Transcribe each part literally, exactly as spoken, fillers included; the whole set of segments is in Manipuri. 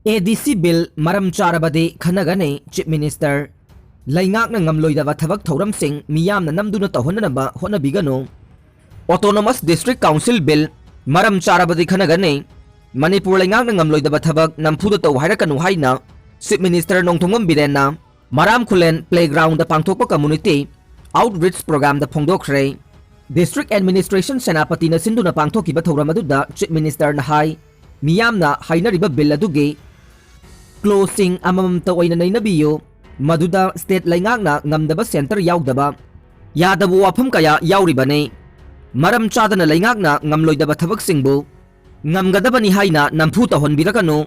ꯑꯦ ꯗꯤ ꯁꯤ ꯕꯤꯜ ꯃꯔꯝ ꯆꯥꯔꯕꯗꯤ ꯈꯟꯅꯒꯅꯤ, ꯆꯤꯐ ꯃꯤꯅꯤꯁꯇꯔ꯫ ꯂꯩꯉꯥꯛꯅ ꯉꯝꯂꯣꯏꯗꯕ ꯊꯕꯛ ꯊꯧꯔꯝꯁꯤꯡ ꯃꯤꯌꯥꯝꯅ ꯅꯝꯗꯨꯅ ꯇꯧꯍꯟꯅꯅꯕ ꯍꯣꯠꯅꯕꯤꯒꯅꯨ꯫ ꯑꯣꯇꯣꯅꯣꯃꯁ ꯗꯤꯁꯇ꯭ꯔꯤꯛ ꯀꯥꯎꯟꯁꯤꯜ ꯕꯤꯜ ꯃꯔꯝ ꯆꯥꯔꯕꯗꯤ ꯈꯟꯅꯒꯅꯤ꯫ ꯃꯅꯤꯄꯨꯔ ꯂꯩꯉꯥꯛꯅ ꯉꯝꯂꯣꯏꯗꯕ ꯊꯕꯛ ꯅꯝꯐꯨꯗ ꯇꯧ ꯍꯥꯏꯔꯛꯀꯅꯨ ꯍꯥꯏꯅ ꯆꯤꯐ ꯃꯤꯅꯤꯁꯇꯔ ꯅꯣꯡꯊꯣꯝꯕꯝ ꯕꯤꯔꯦꯟꯅ ꯃꯔꯥꯝ ꯈꯨꯂꯦꯟ ꯄ꯭ꯂꯦꯒ꯭ꯔꯥꯎꯟꯗ ꯄꯥꯡꯊꯣꯛꯄ ꯀꯝꯃ꯭ꯌꯨꯅꯤꯇꯤ ꯑꯥꯎꯠꯔꯤꯆ ꯄ꯭ꯔꯣꯒ꯭ꯔꯥꯝꯗ ꯐꯣꯡꯗꯣꯛꯈ꯭ꯔꯦ꯫ ꯗꯤꯁꯇ꯭ꯔꯤꯛ ꯑꯦꯗꯃꯤꯅꯤꯁꯇ꯭ꯔꯦꯁꯟ ꯁꯦꯅꯥꯄꯇꯤꯅ ꯁꯤꯟꯗꯨꯅ ꯄꯥꯡꯊꯣꯛꯈꯤꯕ ꯊꯧꯔꯝ ꯑꯗꯨꯗ ꯆꯤꯐ ꯃꯤꯅꯤꯁꯇꯔꯅ ꯍꯥꯏ, ꯃꯤꯌꯥꯝꯅ ꯍꯥꯏꯅꯔꯤꯕ ꯕꯤꯜ ꯑꯗꯨꯒꯤ ꯀ꯭ꯂꯣꯖꯁꯤꯡ ꯑꯃꯃꯝꯇ ꯑꯣꯏꯅ ꯅꯩꯅꯕꯤꯌꯨ, ꯃꯗꯨꯗ ꯁ꯭ꯇꯦꯠ ꯂꯩꯉꯥꯛꯅ ꯉꯝꯗꯕ ꯁꯦꯟꯇꯔ ꯌꯥꯎꯗꯕ ꯌꯥꯗꯕ ꯋꯥꯐꯝ ꯀꯌꯥ ꯌꯥꯎꯔꯤꯕꯅꯤ꯫ ꯃꯔꯝ ꯆꯥꯗꯅ ꯂꯩꯉꯥꯛꯅ ꯉꯝꯂꯣꯏꯗꯕ ꯊꯕꯛꯁꯤꯡꯕꯨ ꯉꯝꯒꯗꯕꯅꯤ ꯍꯥꯏꯅ ꯅꯝꯐꯨ ꯇꯧꯍꯟꯕꯤꯔꯒꯅꯨ꯫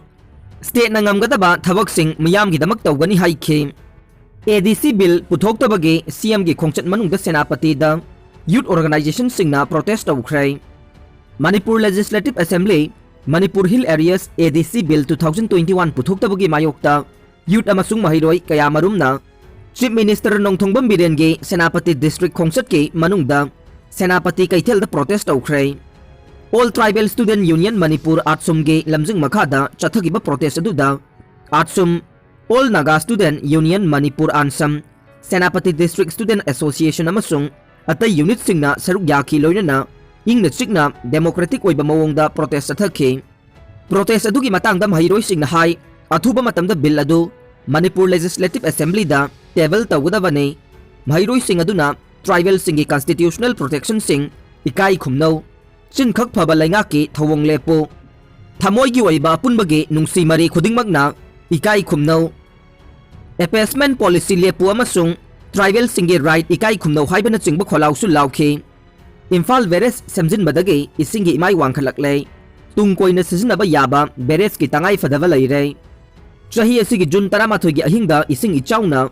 ꯁ꯭ꯇꯦꯠꯅ ꯉꯝꯒꯗꯕ ꯊꯕꯛꯁꯤꯡ ꯃꯤꯌꯥꯝꯒꯤꯗꯃꯛ ꯇꯧꯒꯅꯤ ꯍꯥꯏꯈꯤ꯫ ꯑꯦ ꯗꯤ ꯁꯤ ꯕꯤꯜ ꯄꯨꯊꯣꯛꯇꯕꯒꯤ ꯁꯤ ꯑꯦꯝꯒꯤ ꯈꯣꯡꯆꯠ ꯃꯅꯨꯡꯗ ꯁꯦꯅꯥꯄꯇꯤꯗ ꯌꯨꯊ ꯑꯣꯔꯒꯅꯥꯏꯖꯦꯁꯟꯁꯤꯡꯅ ꯄ꯭ꯔꯣꯇꯦꯁ ꯇꯧꯈ꯭ꯔꯦ꯫ Manipur legislative assembly, Manipur hill areas, A D C bill two thousand twenty one ꯄꯨꯊꯣꯛꯇꯕꯒꯤ ꯃꯥꯌꯣꯛꯇ ꯌꯨꯊ ꯑꯃꯁꯨꯡ ꯃꯍꯩꯔꯣꯏ ꯀꯌꯥꯃꯔꯨꯝꯅ ꯆꯤꯐ ꯃꯤꯅꯤꯁꯇꯔ ꯅꯣꯡꯊꯣꯝꯕꯝ ꯕꯤꯔꯦꯟꯒꯤ ꯁꯦꯅꯥꯄꯇꯤ ꯗꯤꯁꯇ꯭ꯔꯤꯛ ꯈꯣꯡꯆꯠꯀꯤ ꯃꯅꯨꯡꯗ ꯁꯦꯅꯥꯄꯇꯤ ꯀꯩꯊꯦꯜꯗ ꯄ꯭ꯔꯣꯇꯦꯁ ꯇꯧꯈ꯭ꯔꯦ꯫ All tribal student union Manipur, ꯑꯥꯠꯁꯨꯝꯒꯤ ꯂꯝꯖꯤꯡ ꯃꯈꯥꯗ ꯆꯠꯊꯈꯤꯕ ꯄ꯭ꯔꯣꯇꯦꯁ ꯑꯗꯨꯗ ATSUM, all Naga student union Manipur, ANSAM, Senapati district student association ꯑꯃꯁꯨꯡ ꯑꯇꯩ ꯌꯨꯅꯤꯠꯁꯤꯡꯅ ꯁꯔꯨꯛ ꯌꯥꯈꯤ, ꯂꯣꯏꯅꯅ ꯏꯪꯅ ꯆꯤꯛꯅ ꯗꯦꯃꯣꯀ꯭ꯔꯦꯇꯤꯛ ꯑꯣꯏꯕ ꯃꯑꯣꯡꯗ ꯄ꯭ꯔꯣꯇꯦꯁ ꯆꯠꯊꯈꯤ꯫ ꯄ꯭ꯔꯣꯇꯦꯁ ꯑꯗꯨꯒꯤ ꯃꯇꯥꯡꯗ ꯃꯍꯩꯔꯣꯏꯁꯤꯡꯅ ꯍꯥꯏ, ꯑꯊꯨꯕ ꯃꯇꯝꯗ ꯕꯤꯜ ꯑꯗꯨ ꯃꯅꯤꯄꯨꯔ ꯂꯦꯖꯤꯁꯂꯦꯇꯤꯚ ꯑꯦꯁꯦꯝꯕ꯭ꯂꯤꯗ ꯇꯦꯕꯜ ꯇꯧꯒꯗꯕꯅꯤ꯫ ꯃꯍꯩꯔꯣꯏꯁꯤꯡ ꯑꯗꯨꯅ ꯇ꯭ꯔꯥꯏꯕꯦꯜꯁꯤꯡꯒꯤ ꯀꯟꯁꯇꯤꯇ꯭ꯌꯨꯁꯅꯦꯜ ꯄ꯭ꯔꯣꯇꯦꯛꯁꯟꯁꯤꯡ ꯏꯀꯥꯏ ꯈꯨꯝꯅꯧ, ꯆꯤꯟꯈꯛ ꯐꯕ ꯂꯩꯉꯥꯛꯀꯤ ꯊꯧꯑꯣꯡ ꯂꯦꯞꯄꯨ, ꯊꯃꯣꯏꯒꯤ ꯑꯣꯏꯕ ꯑꯄꯨꯟꯕꯒꯤ ꯅꯨꯡꯁꯤ ꯃꯔꯤ ꯈꯨꯗꯤꯡꯃꯛꯅ ꯏꯀꯥꯏ ꯈꯨꯝꯅꯧ, ꯑꯦꯄꯦꯁꯃꯦꯟꯠ ꯄꯣꯂꯤꯁꯤ ꯂꯦꯞꯄꯨ ꯑꯃꯁꯨꯡ ꯇ꯭ꯔꯥꯏꯕꯦꯜꯁꯤꯡꯒꯤ ꯔꯥꯏꯠ ꯏꯀꯥꯏ ꯈꯨꯝꯅꯧ ꯍꯥꯏꯕꯅꯆꯤꯡꯕ ꯈꯣꯜꯂꯥꯎꯁꯨ ꯂꯥꯎꯈꯤ꯫ ꯏꯝꯐꯥꯜ ꯕꯦꯔꯦꯖ ꯁꯦꯝꯖꯤꯟꯕꯗꯒꯤ ꯏꯁꯤꯡꯒꯤ ꯏꯃꯥꯏ ꯋꯥꯡꯈꯠꯂꯛꯂꯦ꯫ ꯇꯨꯡ ꯀꯣꯏꯅ ꯁꯤꯖꯤꯟꯅꯕ ꯌꯥꯕ ꯕꯦꯔꯦꯖꯀꯤ ꯇꯉꯥꯏ ꯐꯗꯕ ꯂꯩꯔꯦ꯫ ꯆꯍꯤ ꯑꯁꯤꯒꯤ ꯖꯨꯟ ꯇꯔꯥꯃꯥꯊꯣꯏꯒꯤ ꯑꯍꯤꯡꯗ ꯏꯁꯤꯡ ꯏꯆꯥꯎꯅ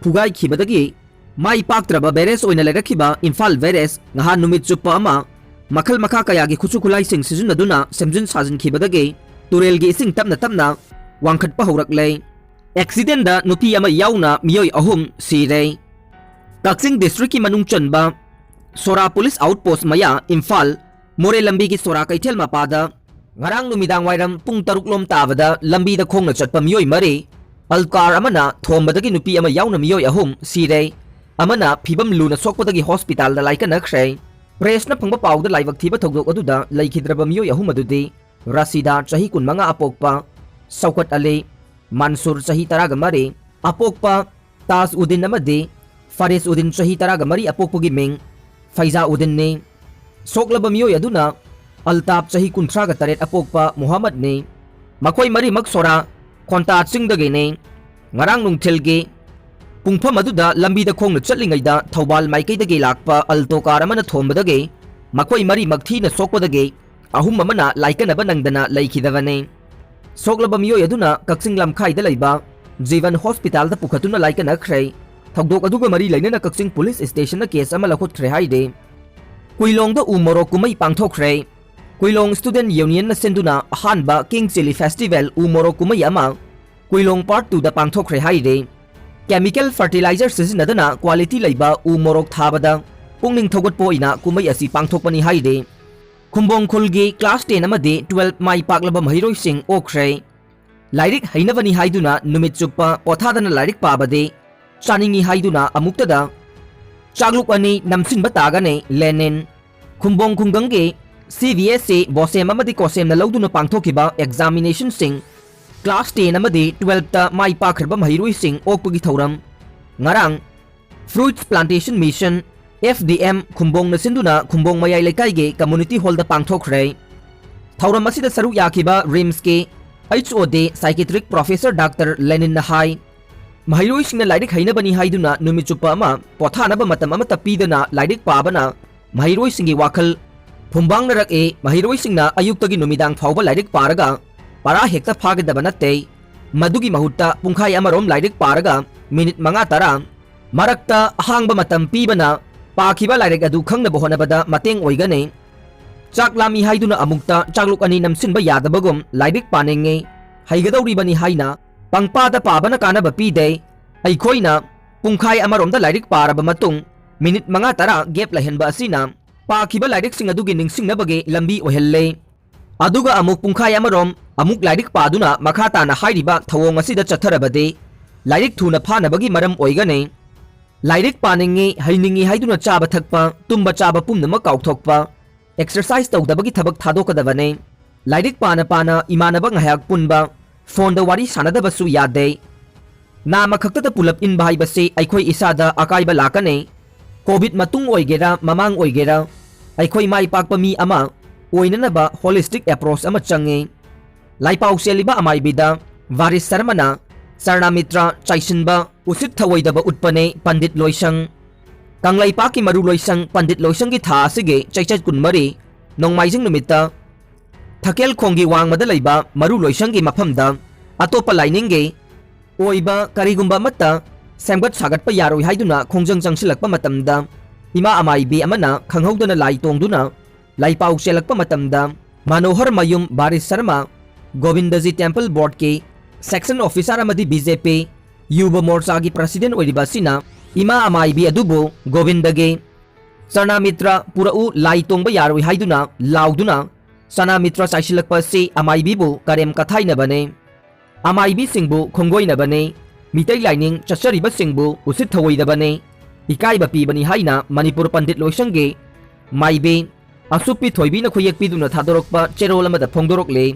ꯐꯨꯒꯥꯏꯈꯤꯕꯗꯒꯤ ꯃꯥꯏ ꯄꯥꯛꯇ꯭ꯔꯕ ꯕꯦꯔꯦꯖ ꯑꯣꯏꯅ ꯂꯩꯔꯛꯈꯤꯕ ꯏꯝꯐꯥꯜ ꯕꯦꯔꯦꯖ ꯉꯍꯥꯟ ꯅꯨꯃꯤꯠ ꯆꯨꯞꯄ ꯑꯃ ꯃꯈꯜ ꯃꯈꯥ ꯀꯌꯥꯒꯤ ꯈꯨꯠꯁꯨ ꯈꯨꯠꯂꯥꯏꯁꯤꯡ ꯁꯤꯖꯤꯟꯅꯗꯨꯅ ꯁꯦꯝꯖꯤꯟ ꯁꯥꯖꯤꯟꯈꯤꯕꯗꯒꯤ ꯇꯨꯔꯦꯜꯒꯤ ꯏꯁꯤꯡ ꯇꯞꯅ ꯇꯞꯅ ꯋꯥꯡꯈꯠꯄ ꯍꯧꯔꯛꯂꯦ꯫ ꯑꯦꯛꯁꯤꯗꯦꯟꯗ ꯅꯨꯄꯤ ꯑꯃ ꯌꯥꯎꯅ ꯃꯤꯑꯣꯏ ꯑꯍꯨꯝ ꯁꯤꯔꯦ꯫ ꯀꯛꯆꯤꯡ ꯗꯤꯁꯇ꯭ꯔꯤꯛꯀꯤ ꯃꯅꯨꯡ ꯆꯟꯕ ꯁꯣꯔꯥ ꯄꯨꯂꯤꯁ ꯑꯥꯎꯠꯄꯣꯁ ꯃꯌꯥ, ꯏꯝꯐꯥꯜ ꯃꯣꯔꯦ ꯂꯝꯕꯤꯒꯤ ꯁꯣꯔꯥ ꯀꯩꯊꯦꯜ ꯃꯄꯥꯗ ꯉꯔꯥꯡ ꯅꯨꯃꯤꯗꯥꯡ ꯋꯥꯏꯔꯝ ꯄꯨꯡ ꯇꯔꯨꯛ ꯂꯣꯝ ꯇꯥꯕꯗ ꯂꯝꯕꯤꯗ ꯈꯣꯡꯅ ꯆꯠꯄ ꯃꯤꯑꯣꯏ ꯃꯔꯤ, ꯑꯜꯀꯥꯔ ꯑꯃꯅ ꯊꯣꯝꯕꯗꯒꯤ ꯅꯨꯄꯤ ꯑꯃ ꯌꯥꯎꯅ ꯃꯤꯑꯣꯏ ꯑꯍꯨꯝ ꯁꯤꯔꯦ꯫ ꯑꯃꯅ ꯐꯤꯕꯝ ꯂꯨꯅ ꯁꯣꯛꯄꯗꯒꯤ ꯍꯣꯁꯄꯤꯇꯥꯜꯗ ꯂꯥꯏꯀꯠꯅꯈ꯭ꯔꯦ꯫ ꯄ꯭ꯔꯦꯁꯅ ꯐꯪꯕ ꯄꯥꯎꯗ ꯂꯥꯏꯕꯛ ꯊꯤꯕ ꯊꯧꯗꯣꯛ ꯑꯗꯨꯗ ꯂꯩꯈꯤꯗ꯭ꯔꯕ ꯃꯤꯑꯣꯏ ꯑꯍꯨꯝ ꯑꯗꯨꯗꯤ ꯔꯥꯁꯤꯗꯥ, ꯆꯍꯤ ꯀꯨꯟꯃꯉꯥ ꯑꯄꯣꯛꯄ, ꯁꯧꯀꯠ ꯑꯂꯤ, ꯃꯟꯁꯨꯔ, ꯆꯍꯤ ꯇꯔꯥꯒ ꯃꯔꯤ ꯑꯄꯣꯛꯄ, ꯇꯥꯖ ꯎꯗꯤꯟ ꯑꯃꯗꯤ ꯐꯥꯔꯤꯁ ꯎꯗꯤꯟ, ꯆꯍꯤ ꯇꯔꯥꯒ ꯃꯔꯤ ꯑꯄꯣꯛꯄꯒꯤ ꯃꯤꯡ ꯐꯩꯖꯥ ꯎꯗꯤꯟꯅꯤ꯫ ꯁꯣꯛꯂꯕ ꯃꯤꯑꯣꯏ ꯑꯗꯨꯅ ꯑꯜꯇꯥꯞ, ꯆꯍꯤ ꯀꯨꯟꯊ꯭ꯔꯥꯒ ꯇꯔꯦꯠ ꯑꯄꯣꯛꯄ ꯃꯨꯍꯝꯃꯗꯅꯤ꯫ ꯃꯈꯣꯏ ꯃꯔꯤꯃꯛ ꯁꯣꯔꯥ ꯈꯣꯟꯇꯥ ꯆꯤꯡꯗꯒꯤꯅꯤ꯫ ꯉꯔꯥꯡ ꯅꯨꯡꯊꯤꯜꯒꯤ ꯄꯨꯡꯐꯝ ꯑꯗꯨꯗ ꯂꯝꯕꯤꯗ ꯈꯣꯡꯅ ꯆꯠꯂꯤꯉꯩꯗ ꯊꯧꯕꯥꯜ ꯃꯥꯏꯀꯩꯗꯒꯤ ꯂꯥꯛꯄ ꯑꯜꯇꯣ ꯀꯥꯔ ꯑꯃꯅ ꯊꯣꯝꯕꯗꯒꯤ ꯃꯈꯣꯏ ꯃꯔꯤꯃꯛ ꯊꯤꯅ ꯁꯣꯛꯄꯗꯒꯤ ꯑꯍꯨꯝ ꯑꯃꯅ ꯂꯥꯏꯀꯠꯅꯕ ꯅꯪꯗꯅ ꯂꯩꯈꯤꯗꯕꯅꯤ꯫ ꯁꯣꯛꯂꯕ ꯃꯤꯑꯣꯏ ꯑꯗꯨꯅ ꯀꯛꯆꯤꯡ ꯂꯝꯈꯥꯏꯗ ꯂꯩꯕ ꯖꯤꯕꯟ ꯍꯣꯁꯄꯤꯇꯥꯜꯗ ꯄꯨꯈꯠꯇꯨꯅ ꯂꯥꯏꯀꯠꯅꯈ꯭ꯔꯦ꯫ ꯊꯧꯗꯣꯛ ꯑꯗꯨꯒ ꯃꯔꯤ ꯂꯩꯅꯅ ꯀꯛꯆꯤꯡ ꯄꯨꯂꯤꯁ ꯁ꯭ꯇꯦꯁꯟꯗ ꯀꯦꯁ ꯑꯃ ꯂꯧꯈꯠꯈ꯭ꯔꯦ ꯍꯥꯏꯔꯤ꯫ ꯀꯨꯏꯂꯣꯡꯗ ꯎ ꯃꯣꯔꯣꯛ ꯀꯨꯝꯍꯩ ꯄꯥꯡꯊꯣꯛꯈ꯭ꯔꯦ꯫ ꯀꯨꯏꯂꯣꯡ ꯁ꯭ꯇꯨꯗꯦꯟꯠ ꯌꯨꯅꯤꯌꯟꯅ ꯁꯤꯟꯗꯨꯅ ꯑꯍꯥꯟꯕ ꯀꯤꯡ ꯆꯤꯂꯤ ꯐꯦꯁꯇꯤꯚꯦꯜ ꯎ ꯃꯣꯔꯣꯛ ꯀꯨꯝꯍꯩ ꯑꯃ ꯀꯨꯏꯂꯣꯡ ꯄꯥꯔꯠ ꯇꯨꯗ ꯄꯥꯡꯊꯣꯛꯈ꯭ꯔꯦ ꯍꯥꯏꯔꯤ꯫ ꯀꯦꯃꯤꯀꯦꯜ ꯐꯔꯇꯤꯂꯥꯏꯖꯔ ꯁꯤꯖꯤꯟꯅꯗꯅ ꯀ꯭ꯋꯥꯂꯤꯇꯤ ꯂꯩꯕ ꯎ ꯃꯣꯔꯣꯛ ꯊꯥꯕꯗ ꯄꯨꯛꯅꯤꯡ ꯊꯧꯒꯠꯄ ꯑꯣꯏꯅ ꯀꯨꯝꯍꯩ ꯑꯁꯤ ꯄꯥꯡꯊꯣꯛꯄꯅꯤ ꯍꯥꯏꯔꯤ꯫ ꯈꯨꯝꯕꯣꯡ ꯈꯨꯜꯒꯤ ꯀ꯭ꯂꯥꯁ ꯇꯦꯟ ꯑꯃꯗꯤ ꯇꯨꯋꯦꯜꯐ ꯃꯥꯏ ꯄꯥꯛꯂꯕ ꯃꯍꯩꯔꯣꯏꯁꯤꯡ ꯑꯣꯛꯈ꯭ꯔꯦ꯫ ꯂꯥꯏꯔꯤꯛ ꯍꯩꯅꯕꯅꯤ ꯍꯥꯏꯗꯨꯅ ꯅꯨꯃꯤꯠ ꯆꯨꯞꯄ ꯄꯣꯊꯥꯗꯅ ꯂꯥꯏꯔꯤꯛ ꯄꯥꯕꯗꯤ ꯆꯥꯅꯤꯡꯏ ꯍꯥꯏꯗꯨꯅ ꯑꯃꯨꯛꯇꯗ ꯆꯥꯛꯂꯨꯛ ꯑꯅꯤ ꯅꯝꯁꯤꯟꯕ ꯇꯥꯒꯅꯤ꯫ ꯂꯦꯅꯤꯟ꯫ ꯈꯨꯝꯕꯣꯡ ꯈꯨꯡꯒꯪꯒꯤ ꯁꯤ ꯕꯤ ꯑꯦꯁ ꯏ ꯕꯣꯁꯦꯝ ꯑꯃꯗꯤ ꯀꯣꯁꯦꯝꯅ ꯂꯧꯗꯨꯅ ꯄꯥꯡꯊꯣꯛꯈꯤꯕ ꯑꯦꯛꯖꯥꯃꯤꯅꯦꯁꯟꯁꯤꯡ, ꯀ꯭ꯂꯥꯁ ꯇꯦꯟ ꯑꯃꯗꯤ ꯇꯨꯋꯦꯜꯐꯇ ꯃꯥꯏ ꯄꯥꯛꯈ꯭ꯔꯕ ꯃꯍꯩꯔꯣꯏꯁꯤꯡ ꯑꯣꯛꯄꯒꯤ ꯊꯧꯔꯝ ꯉꯔꯥꯡ Fruits Plantation Mission, F D M, ꯈꯨꯝꯕꯣꯡꯅ ꯁꯤꯟꯗꯨꯅ ꯈꯨꯝꯕꯣꯡ ꯃꯌꯥꯏ ꯂꯩꯀꯥꯏꯒꯤ ꯀꯝꯃꯨꯅꯤꯇꯤ ꯍꯣꯜꯗ ꯄꯥꯡꯊꯣꯛꯈ꯭ꯔꯦ꯫ ꯊꯧꯔꯝ ꯑꯁꯤꯗ ꯁꯔꯨꯛ ꯌꯥꯈꯤꯕ ꯔꯤꯝꯁꯀꯤ H O D psychiatric professor doctor ꯂꯦꯅꯤꯟꯅ ꯍꯥꯏ, ꯃꯍꯩꯔꯣꯏꯁꯤꯡꯅ ꯂꯥꯏꯔꯤꯛ ꯍꯩꯅꯕꯅꯤ ꯍꯥꯏꯗꯨꯅ ꯅꯨꯃꯤꯠ ꯆꯨꯞꯄ ꯑꯃ ꯄꯣꯊꯥꯅꯕ ꯃꯇꯝ ꯑꯃꯠꯇ ꯄꯤꯗꯅ ꯂꯥꯏꯔꯤꯛ ꯄꯥꯕꯅ ꯃꯍꯩꯔꯣꯏꯁꯤꯡꯒꯤ ꯋꯥꯈꯜ ꯐꯨꯝꯕꯥꯡꯅꯔꯛꯏ꯫ ꯃꯍꯩꯔꯣꯏꯁꯤꯡꯅ ꯑꯌꯨꯛꯇꯒꯤ ꯅꯨꯃꯤꯗꯥꯡ ꯐꯥꯎꯕ ꯂꯥꯏꯔꯤꯛ ꯄꯥꯔꯒ ꯄꯔꯥ ꯍꯦꯛꯇ ꯐꯥꯒꯗꯕ ꯅꯠꯇꯦ꯫ ꯃꯗꯨꯒꯤ ꯃꯍꯨꯠꯇ ꯄꯨꯡꯈꯥꯏ ꯑꯃꯔꯣꯝ ꯂꯥꯏꯔꯤꯛ ꯄꯥꯔꯒ ꯃꯤꯅꯤꯠ ꯃꯉꯥ ꯇꯔꯥ ꯃꯔꯛꯇ ꯑꯍꯥꯡꯕ ꯃꯇꯝ ꯄꯤꯕꯅ ꯄꯥꯈꯤꯕ ꯂꯥꯏꯔꯤꯛ ꯑꯗꯨ ꯈꯪꯅꯕ ꯍꯣꯠꯅꯕꯗ ꯃꯇꯦꯡ ꯑꯣꯏꯒꯅꯤ꯫ ꯆꯥꯛ ꯂꯥꯝꯃꯤ ꯍꯥꯏꯗꯨꯅ ꯑꯃꯨꯛꯇ ꯆꯥꯛꯂꯨꯛ ꯑꯅꯤ ꯅꯝꯁꯤꯟꯕ ꯌꯥꯗꯕꯒꯨꯝ ꯂꯥꯏꯔꯤꯛ ꯄꯥꯅꯤꯡꯉꯤ, ꯍꯩꯒꯗꯧꯔꯤꯕꯅꯤ ꯍꯥꯏꯅ ꯄꯪꯄꯥꯗ ꯄꯥꯕꯅ ꯀꯥꯟꯅꯕ ꯄꯤꯗꯦ꯫ ꯑꯩꯈꯣꯏꯅ ꯄꯨꯡꯈꯥꯏ ꯑꯃꯔꯣꯝꯗ ꯂꯥꯏꯔꯤꯛ ꯄꯥꯔꯕ ꯃꯇꯨꯡ ꯃꯤꯅꯤꯠ ꯃꯉꯥ ꯇꯔꯥ ꯒꯦꯞ ꯂꯩꯍꯟꯕ ꯑꯁꯤꯅ ꯄꯥꯈꯤꯕ ꯂꯥꯏꯔꯤꯛꯁꯤꯡ ꯑꯗꯨꯒꯤ ꯅꯤꯡꯁꯤꯡꯅꯕꯒꯤ ꯂꯝꯕꯤ ꯑꯣꯏꯍꯜꯂꯦ꯫ ꯑꯗꯨꯒ ꯑꯃꯨꯛ ꯄꯨꯡꯈꯥꯏ ꯑꯃꯔꯣꯝ ꯑꯃꯨꯛ ꯂꯥꯏꯔꯤꯛ ꯄꯥꯗꯨꯅ ꯃꯈꯥ ꯇꯥꯅ ꯍꯥꯏꯔꯤꯕ ꯊꯧꯑꯣꯡ ꯑꯁꯤꯗ ꯆꯠꯊꯔꯕꯗꯤ ꯂꯥꯏꯔꯤꯛ ꯊꯨꯅ ꯐꯥꯅꯕꯒꯤ ꯃꯔꯝ ꯑꯣꯏꯒꯅꯤ꯫ ꯂꯥꯏꯔꯤꯛ ꯄꯥꯅꯤꯡꯉꯤ, ꯍꯩꯅꯤꯡꯉꯤ ꯍꯥꯏꯗꯨꯅ ꯆꯥꯕ ꯊꯛꯄ, ꯇꯨꯝꯕ ꯆꯥꯕ ꯄꯨꯝꯅꯃꯛ ꯀꯥꯎꯊꯣꯛꯄ, ꯑꯦꯛꯁꯔꯁꯥꯏꯁ ꯇꯧꯗꯕꯒꯤ ꯊꯕꯛ ꯊꯥꯗꯣꯛꯀꯗꯕꯅꯤ꯫ ꯂꯥꯏꯔꯤꯛ ꯄꯥꯅ ꯄꯥꯅ ꯏꯃꯥꯟꯅꯕ ꯉꯥꯏꯍꯥꯛ ꯄꯨꯟꯕ, ꯐꯣꯟꯗ ꯋꯥꯔꯤ ꯁꯥꯟꯅꯗꯕꯁꯨ ꯌꯥꯗꯦ꯫ ꯅꯥꯃ ꯈꯛꯇꯗ ꯄꯨꯂꯞ ꯏꯟꯕ ꯍꯥꯏꯕꯁꯤ ꯑꯩꯈꯣꯏ ꯏꯁꯥꯗ ꯑꯀꯥꯏꯕ ꯂꯥꯛꯀꯅꯤ꯫ ꯀꯣꯚꯤꯗ ꯃꯇꯨꯡ ꯑꯣꯏꯒꯦꯔꯥ, ꯃꯃꯥꯡ ꯑꯣꯏꯒꯦꯔꯥ, ꯑꯩꯈꯣꯏ ꯃꯥꯏ ꯄꯥꯛꯄ ꯃꯤ ꯑꯃ ꯑꯣꯏꯅꯅꯕ ꯍꯣꯂꯤꯁꯇꯤꯛ ꯑꯦꯄ꯭ꯔꯣꯆ ꯑꯃ ꯆꯪꯉꯤ꯫ ꯂꯥꯏꯄꯥꯎ ꯆꯦꯜꯂꯤꯕ ꯑꯃꯥꯏꯕꯤꯗ ꯚꯥꯔꯤꯁ ꯁꯔꯃꯅ ꯆꯔꯅꯥꯃꯤꯇ꯭ꯔ ꯆꯥꯏꯁꯤꯟꯕ, ꯎꯁꯤꯠ ꯊꯑꯣꯏꯗꯕ ꯎꯠꯄꯅꯦ ꯄꯟꯗꯤꯠ ꯂꯣꯏꯁꯪ꯫ ꯀꯪꯂꯩꯄꯥꯛꯀꯤ ꯃꯔꯨ ꯂꯣꯏꯁꯪ ꯄꯟꯗꯤꯠ ꯂꯣꯏꯁꯪꯒꯤ ꯊꯥ ꯑꯁꯤꯒꯤ ꯆꯩꯆꯠ ꯀꯨꯟꯃꯔꯤ, ꯅꯣꯡꯃꯥꯏꯖꯤꯡ ꯅꯨꯃꯤꯠꯇ ꯊꯀꯦꯜ ꯈꯣꯡꯒꯤ ꯋꯥꯡꯃꯗ ꯂꯩꯕ ꯃꯔꯨ ꯂꯣꯏꯁꯪꯒꯤ ꯃꯐꯝꯗ ꯑꯇꯣꯞꯄ ꯂꯥꯏꯅꯤꯡꯒꯤ ꯑꯣꯏꯕ ꯀꯔꯤꯒꯨꯝꯕ ꯑꯃꯠꯇ ꯁꯦꯝꯒꯠ ꯁꯥꯒꯠꯄ ꯌꯥꯔꯣꯏ ꯍꯥꯏꯗꯨꯅ ꯈꯣꯡꯖꯪ ꯆꯪꯁꯤꯜꯂꯛꯄ ꯃꯇꯝꯗ, ꯏꯃꯥ ꯑꯃꯥꯏꯕꯤ ꯑꯃꯅ ꯈꯪꯍꯧꯗꯅ ꯂꯥꯏ ꯇꯣꯡꯗꯨꯅ ꯂꯥꯏꯄꯥꯎ ꯆꯦꯜꯂꯛꯄ ꯃꯇꯝꯗ, ꯃꯅꯣꯍꯔ ꯃꯌꯨꯝ ꯚꯥꯔꯤꯁ ꯁꯔꯃ, ꯒꯣꯕꯤꯟꯗꯖꯤ ꯇꯦꯝꯄꯜ ꯕꯣꯔꯗꯀꯤ ꯁꯦꯛꯁꯟ ꯑꯣꯐꯤꯁꯥꯔ ꯑꯃꯗꯤ ꯕꯤ ꯖꯦ ꯄꯤ ꯌꯨꯕ ꯃꯣꯔꯆꯥꯒꯤ ꯄ꯭ꯔꯁꯤꯗꯦꯟ ꯑꯣꯏꯔꯤꯕ ꯑꯁꯤꯅ ꯏꯃꯥ ꯑꯃꯥꯏꯕꯤ ꯑꯗꯨꯕꯨ ꯒꯣꯕꯤꯟꯗꯒꯤ ꯆꯔꯅꯥꯃꯤꯇ꯭ꯔ ꯄꯨꯔꯛꯎ, ꯂꯥꯏ ꯇꯣꯡꯕ ꯌꯥꯔꯣꯏ ꯍꯥꯏꯗꯨꯅ ꯂꯥꯎꯗꯨꯅ ꯆꯔꯅꯥꯃꯤꯇ꯭ꯔ ꯆꯥꯏꯁꯤꯜꯂꯛꯄ ꯑꯁꯤ ꯑꯃꯥꯏꯕꯤꯕꯨ ꯀꯔꯦꯝ ꯀꯊꯥꯏꯅꯕꯅꯤ, ꯑꯃꯥꯏꯕꯤꯁꯤꯡꯕꯨ ꯈꯣꯡꯒꯣꯏꯅꯕꯅꯤ, ꯃꯤꯇꯩ ꯂꯥꯏꯅꯤꯡ ꯆꯠꯆꯔꯤꯕꯁꯤꯡꯕꯨ ꯎꯁꯤꯠ ꯊꯑꯣꯏꯗꯕꯅꯤ, ꯏꯀꯥꯏꯕ ꯄꯤꯕꯅꯤ ꯍꯥꯏꯅ ꯃꯅꯤꯄꯨꯔ ꯄꯟꯗꯤꯠ ꯂꯣꯏꯁꯪꯒꯤ ꯃꯥꯏꯕꯤ ꯑꯁꯨꯞꯄꯤ ꯊꯣꯏꯕꯤꯅ ꯈꯨꯌꯦꯛ ꯄꯤꯗꯨꯅ ꯊꯥꯗꯣꯔꯛꯄ ꯆꯦꯔꯣꯜ ꯑꯃꯗ ꯐꯣꯡꯗꯣꯔꯛꯂꯤ꯫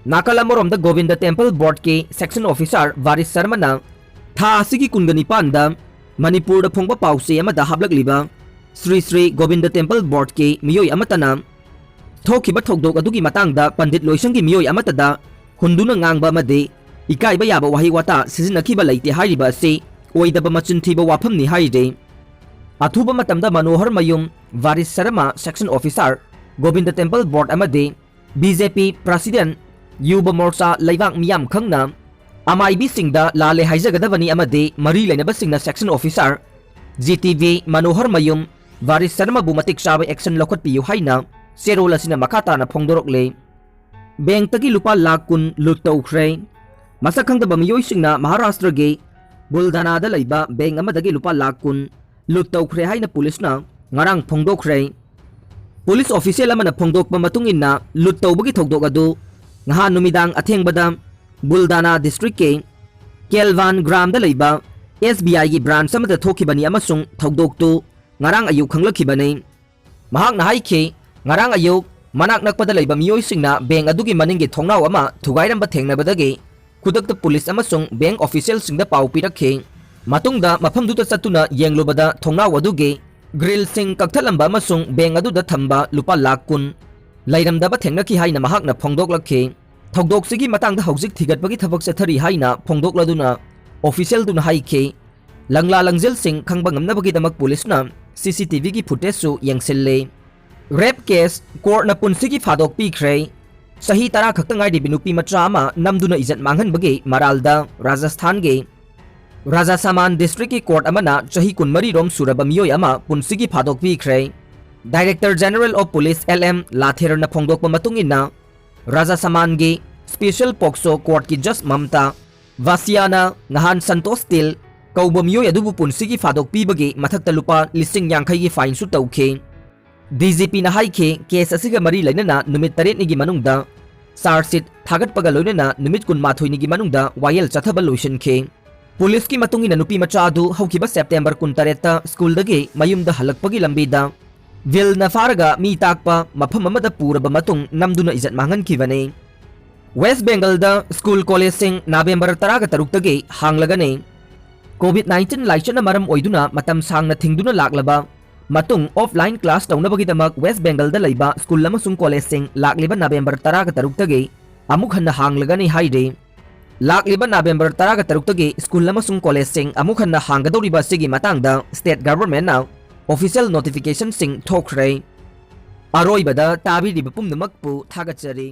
ꯅꯥꯀꯜ ꯑꯃꯔꯣꯝꯗ ꯒꯣꯕꯤꯟꯗ ꯇꯦꯝꯄꯜ ꯕꯣꯔꯗꯀꯤ ꯁꯦꯛꯁꯟ ꯑꯣꯐꯤꯁꯥꯔ ꯚꯥꯔꯤꯁ ꯁꯔꯃꯅ ꯊꯥ ꯑꯁꯤꯒꯤ ꯀꯨꯟꯒ ꯅꯤꯄꯥꯟꯗ ꯃꯅꯤꯄꯨꯔꯗ ꯐꯣꯡꯕ ꯄꯥꯎꯆꯦ ꯑꯃꯗ ꯍꯥꯞꯂꯛꯂꯤꯕ ꯁ꯭ꯔꯤ ꯁ꯭ꯔꯤ ꯒꯣꯕꯤꯟꯗ ꯇꯦꯝꯄꯜ ꯕꯣꯔꯗꯀꯤ ꯃꯤꯑꯣꯏ ꯑꯃꯠꯇꯅ ꯊꯣꯛꯈꯤꯕ ꯊꯧꯗꯣꯛ ꯑꯗꯨꯒꯤ ꯃꯇꯥꯡꯗ ꯄꯟꯗꯤꯠ ꯂꯣꯏꯁꯪꯒꯤ ꯃꯤꯑꯣꯏ ꯑꯃꯠꯇꯗ ꯍꯨꯟꯗꯨꯅ ꯉꯥꯡꯕ ꯑꯃꯗꯤ ꯏꯀꯥꯏꯕ ꯌꯥꯕ ꯋꯥꯍꯩ ꯋꯥꯇꯥ ꯁꯤꯖꯤꯟꯅꯈꯤꯕ ꯂꯩꯇꯦ ꯍꯥꯏꯔꯤꯕ ꯑꯁꯤ ꯑꯣꯏꯗꯕ ꯃꯆꯤꯟ ꯊꯤꯕ ꯋꯥꯐꯝꯅꯤ ꯍꯥꯏꯔꯤ꯫ ꯑꯊꯨꯕ ꯃꯇꯝꯗ Manohar Mayum, Varish Sharma, section officer, Govind temple board ꯑꯃꯗꯤ B J P president Yuva Morcha ꯂꯩꯕꯥꯛ ꯃꯤꯌꯥꯝ ꯈꯪꯅ ꯑꯃꯥꯏꯕꯤꯁꯤꯡꯗ ꯂꯥꯜꯂꯦ ꯍꯥꯏꯖꯒꯗꯕꯅꯤ ꯑꯃꯗꯤ ꯃꯔꯤ ꯂꯩꯅꯕꯁꯤꯡꯅ section officer, G T V, Manohar Mayum, Varish ꯁꯔꯃꯕꯨ ꯃꯇꯤꯛ ꯆꯥꯕ ꯑꯦꯛꯁꯟ ꯂꯧꯈꯠꯄꯤꯌꯨ ꯍꯥꯏꯅ ꯆꯦꯔꯣꯜ ꯑꯁꯤꯅ ꯃꯈꯥ ꯇꯥꯅ ꯐꯣꯡꯗꯣꯔꯛꯂꯤ꯫ ꯕꯦꯡꯛꯇꯒꯤ ꯂꯨꯄꯥ ꯂꯥꯈ ꯀꯨꯟ ꯂꯨꯠ ꯇꯧꯈ꯭ꯔꯦ꯫ ꯃꯁꯛ ꯈꯪꯗꯕ ꯃꯤꯑꯣꯏꯁꯤꯡꯅ ꯃꯍꯥꯔꯥꯁꯇ꯭ꯔꯒꯤ ꯕꯨꯜꯙꯥꯅꯥꯗ ꯂꯩꯕ ꯕꯦꯡꯛ ꯑꯃꯗꯒꯤ ꯂꯨꯄꯥ ꯂꯥꯈ ꯀꯨꯟ ꯂꯨꯠ ꯇꯧꯈ꯭ꯔꯦ ꯍꯥꯏꯅ ꯄꯨꯂꯤꯁꯅ ꯉꯔꯥꯡ ꯐꯣꯡꯗꯣꯛꯈ꯭ꯔꯦ꯫ Police official ꯑꯃꯅ ꯐꯣꯡꯗꯣꯛꯄ ꯃꯇꯨꯡ ꯏꯟꯅ, ꯂꯨꯠ ꯇꯧꯕꯒꯤ ꯊꯧꯗꯣꯛ ꯑꯗꯨ ꯉꯍꯥꯟ ꯅꯨꯃꯤꯗꯥꯡ ꯑꯊꯦꯡꯕꯗ ꯕꯨꯜꯗꯥꯅꯥ district ꯀꯤ ꯀꯦꯜꯚꯥꯟ ꯒ꯭ꯔꯥꯝꯗ ꯂꯩꯕ S B I ꯒꯤ branch ꯑꯃꯗ ꯊꯣꯛꯈꯤꯕꯅꯤ ꯑꯃꯁꯨꯡ ꯊꯧꯗꯣꯛꯇꯨ ꯉꯔꯥꯡ ꯑꯌꯨꯛ ꯈꯪꯂꯛꯈꯤꯕꯅꯤ꯫ ꯃꯍꯥꯛꯅ ꯍꯥꯏꯈꯤ, ꯉꯔꯥꯡ ꯑꯌꯨꯛ ꯃꯅꯥꯛ ꯅꯛꯄꯗ ꯂꯩꯕ ꯃꯤꯑꯣꯏꯁꯤꯡꯅ bank ꯑꯗꯨꯒꯤ ꯃꯅꯤꯡꯒꯤ ꯊꯣꯡꯅꯥꯎ ꯑꯃ ꯊꯨꯒꯥꯏꯔꯝꯕ ꯊꯦꯡꯅꯕꯗꯒꯤ ꯈꯨꯗꯛꯇ police ꯑꯃꯁꯨꯡ bank officialꯁꯤꯡꯗ ꯄꯥꯎ ꯄꯤꯔꯛꯈꯤ꯫ ꯃꯇꯨꯡꯗ ꯃꯐꯝꯗꯨꯗ ꯆꯠꯇꯨꯅ ꯌꯦꯡꯂꯨꯕꯗ ꯊꯣꯡꯅꯥꯎ ꯑꯗꯨꯒꯤ grillꯁꯤꯡ ꯀꯛꯊꯠꯂꯝꯕ ꯑꯃꯁꯨꯡ bank ꯑꯗꯨꯗ ꯊꯝꯕ ꯂꯨꯄꯥ ꯂꯥꯈ ꯀꯨꯟ ꯂꯩꯔꯝꯗꯕ ꯊꯦꯡꯅꯈꯤ ꯍꯥꯏꯅ ꯃꯍꯥꯛꯅ ꯐꯣꯡꯗꯣꯛꯂꯛꯈꯤ꯫ ꯊꯧꯗꯣꯛꯁꯤꯒꯤ ꯃꯇꯥꯡꯗ ꯍꯧꯖꯤꯛ ꯊꯤꯒꯠꯄꯒꯤ ꯊꯕꯛ ꯆꯠꯊꯔꯤ ꯍꯥꯏꯅ ꯐꯣꯡꯗꯣꯛꯂꯗꯨꯅ officialꯗꯨꯅ ꯍꯥꯏꯈꯤ, ꯂꯪꯂꯥ ꯂꯪꯖꯦꯜꯁꯤꯡ ꯈꯪꯕ ꯉꯝꯅꯕꯒꯤꯗꯃꯛ policeꯅ C C T Vꯒꯤ footageꯁꯨ ꯌꯦꯡꯁꯤꯜꯂꯤ꯫ Rape case courtꯅ ꯄꯨꯟꯁꯤꯒꯤ ꯐꯥꯗꯣꯛ ꯄꯤꯈ꯭ꯔꯦ꯫ ꯆꯍꯤ ꯇꯔꯥ ꯈꯛꯇ ꯉꯥꯏꯔꯤꯕꯤ ꯅꯨꯄꯤ ꯃꯆꯥ ꯑꯃ ꯅꯝꯗꯨꯅ ꯏꯖꯠ ꯃꯥꯡꯍꯟꯕꯒꯤ ꯃꯔꯥꯜꯗ ꯔꯥꯖꯁꯊꯥꯟꯒꯤ ꯔꯥꯖꯥꯁꯥꯃꯥꯟ districtꯀꯤ court ꯑꯃꯅ ꯆꯍꯤ ꯀꯨꯟꯃꯔꯤ ꯔꯣꯝ ꯁꯨꯔꯕ ꯃꯤꯑꯣꯏ ꯑꯃ ꯄꯨꯟꯁꯤꯒꯤ ꯐꯥꯗꯣꯛ ꯄꯤꯈ꯭ꯔꯦ꯫ Director General of Police L M ꯂꯥꯊꯦꯔꯅ ꯐꯣꯡꯗꯣꯛꯄ ꯃꯇꯨꯡ ꯏꯟꯅ, ꯔꯥꯖꯥꯁꯥꯃꯥꯟꯒꯤ special POCSO courtꯀꯤ judge ꯃꯝꯇꯥ ꯚꯥꯁꯤꯌꯥꯅ ꯉꯍꯥꯟ ꯁꯟꯇꯣꯁ ꯇꯤꯜ ꯀꯧꯕ ꯃꯤꯑꯣꯏ ꯑꯗꯨꯕꯨ ꯄꯨꯟꯁꯤꯒꯤ ꯐꯥꯗꯣꯛ ꯄꯤꯕꯒꯤ ꯃꯊꯛꯇ ꯂꯨꯄꯥ ꯂꯤꯁꯤꯡ ꯌꯥꯡꯈꯩꯒꯤ fineꯁꯨ ꯇꯧꯈꯤ꯫ D G Pꯅ ꯍꯥꯏꯈꯤ, case ꯑꯁꯤꯒ ꯃꯔꯤ ꯂꯩꯅꯅ ꯅꯨꯃꯤꯠ ꯇꯔꯦꯠꯅꯤꯒꯤ ꯃꯅꯨꯡꯗ charge sheet ꯊꯥꯒꯠꯄꯒ ꯂꯣꯏꯅꯅ ꯅꯨꯃꯤꯠ ꯀꯨꯟꯃꯥꯊꯣꯏꯅꯤꯒꯤ ꯃꯅꯨꯡꯗ ꯋꯥꯌꯦꯜ ꯆꯠꯊꯕ ꯂꯣꯏꯁꯤꯟꯈꯤ꯫ Policeꯀꯤ ꯃꯇꯨꯡ ꯏꯟꯅ, ꯅꯨꯄꯤ ꯃꯆꯥ ꯑꯗꯨ ꯍꯧꯈꯤꯕ September ꯀꯨꯟꯇꯔꯦꯠꯇ schoolꯗꯒꯤ ꯃꯌꯨꯝꯗ ꯍꯜꯂꯛꯄꯒꯤ ꯂꯝꯕꯤꯗ ꯚꯤꯜꯅ ꯐꯥꯔꯒ ꯃꯤ ꯇꯥꯛꯄ ꯃꯐꯝ ꯑꯃꯗ ꯄꯨꯔꯕ ꯃꯇꯨꯡ ꯅꯝꯗꯨꯅ ꯏꯖꯠ ꯃꯥꯡꯍꯟꯈꯤꯕꯅꯤ꯫ West Bengalꯗ school collegeꯁꯤꯡ November ꯇꯔꯥꯒ ꯇꯔꯨꯛꯇꯒꯤ ꯍꯥꯡꯂꯒꯅꯤ꯫ COVID nineteen ꯂꯥꯏꯆꯠꯅ ꯃꯔꯝ ꯑꯣꯏꯗꯨꯅ ꯃꯇꯝ ꯁꯥꯡꯅ ꯊꯤꯡꯗꯨꯅ ꯂꯥꯛꯂꯕ ꯃꯇꯨꯡ offline class ꯇꯧꯅꯕꯒꯤꯗꯃꯛ West Bengalꯗ ꯂꯩꯕ school ꯑꯃꯁꯨꯡ collegeꯁꯤꯡ ꯂꯥꯛꯂꯤꯕ November ꯇꯔꯥꯒ ꯇꯔꯨꯛꯇꯒꯤ ꯑꯃꯨꯛ ꯍꯟꯅ ꯍꯥꯡꯂꯒꯅꯤ ꯍꯥꯏꯔꯤ꯫ ꯂꯥꯛꯂꯤꯕ November ꯇꯔꯥꯒ ꯇꯔꯨꯛꯇꯒꯤ school ꯑꯃꯁꯨꯡ collegeꯁꯤꯡ ꯑꯃꯨꯛ ꯍꯟꯅ ꯍꯥꯡꯒꯗꯧꯔꯤꯕ ꯑꯁꯤꯒꯤ ꯃꯇꯥꯡꯗ state governmentꯅ official notificationꯁꯤꯡ ꯊꯣꯛꯈ꯭ꯔꯦ꯫ ꯑꯔꯣꯏꯕꯗ ꯇꯥꯕꯤꯔꯤꯕ ꯄꯨꯝꯅꯃꯛꯄꯨ ꯊꯥꯒꯠꯆꯔꯤ꯫